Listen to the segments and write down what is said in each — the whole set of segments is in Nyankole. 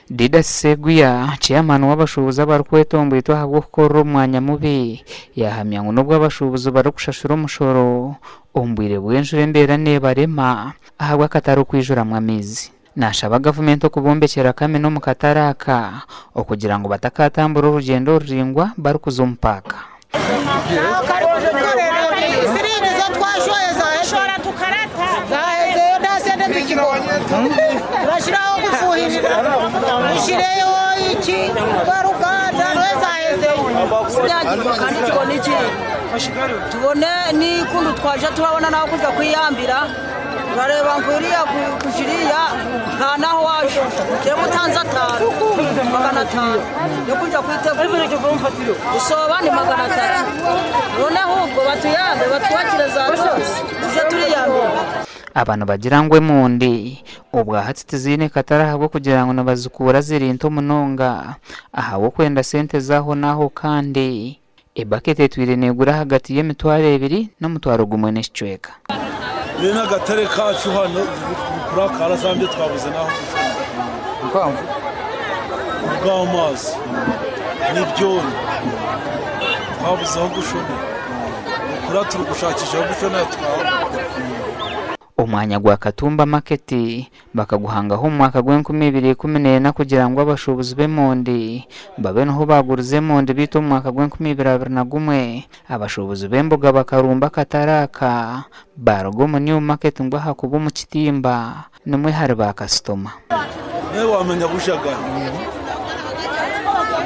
Didas Sseguya, Chairman w'abashuubuzi abarikwetomboitwa ahabw'okukorera omu mwanya mubi yaahamya ngu n'obu abashuubuzi barikushashura omushoro, omu bwire bw'enjura embeera neebarema ahabw'akatare okwijuramu amaizi. Naashaba gavumenti okubombekyera kamina omu katare aka okugira ngu batakaatambura orugyendo oruraingwa barikuza omu paaka. Tubone n'okundu twaija turabona n'ahokuza kwiyambira orareeba ngu iriya kujiriya nta n'ahu waaja oteemu otanze ataano 500 y'okwija kwitegura kusooba ni 300 none ahubwo batuyambe batwakire za tozi tuje turiyambira. Aba nibagira ngu emondi obwahati tiziine katare ahabw'okugira ngu nibazikuura ziri nto munonga ahabw'okwenda sente z'aho n'aho kandi ebaketi etwire neegura ahagati y'emitwaro ebiri n'omutwaro gumwe n'ekicweka. Mbwenu akatare kacu hano kuri akarazambye twabuze n'aho kushoma. Mpango. Kubw'amazi n'ibyondo twabuze aho kushomera. Kuri turi gushakisha aho kushonera tukahabura. Omwanya gwa Katumba Market bakaguhangaho omu mwaka gw'enkumi ibiri 14 kugira ngu abashuubuzi b'emondi babe niho baaguriza emondi beitu omu mwaka gw'enkumi ibiri 21 abashuubuzi b'emboga bakarumba akatare aka baaruga omu New Market ngu ahakuba omu kitimba nimwo hari baakasitoma. Nawe wamenya bushagara.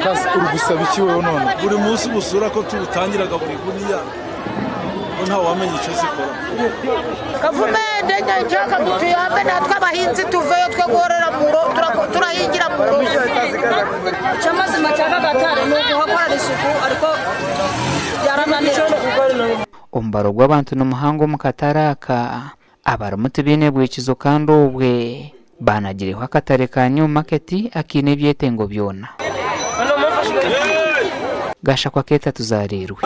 Kasi uri gusaba iki wewe none? Buri munsi busura ko tubutangiraga buri guniya ko ntawamenya icyo zikora. Gavumende nshaka tuyambe natwe abahinzi tuveyo twe guhorera muro turahingira muro. Ekyamazima ky'aka katare n'okuhakorera isuku ariko byarananiranye. Omubaro gw'abantu ni muhango omu katare aka abarimu tibaine bwikizo kandi obwe banagireho akatare ka New Market akaine ebyetengo byona. Gashakwa Keeta tuzaariirwe.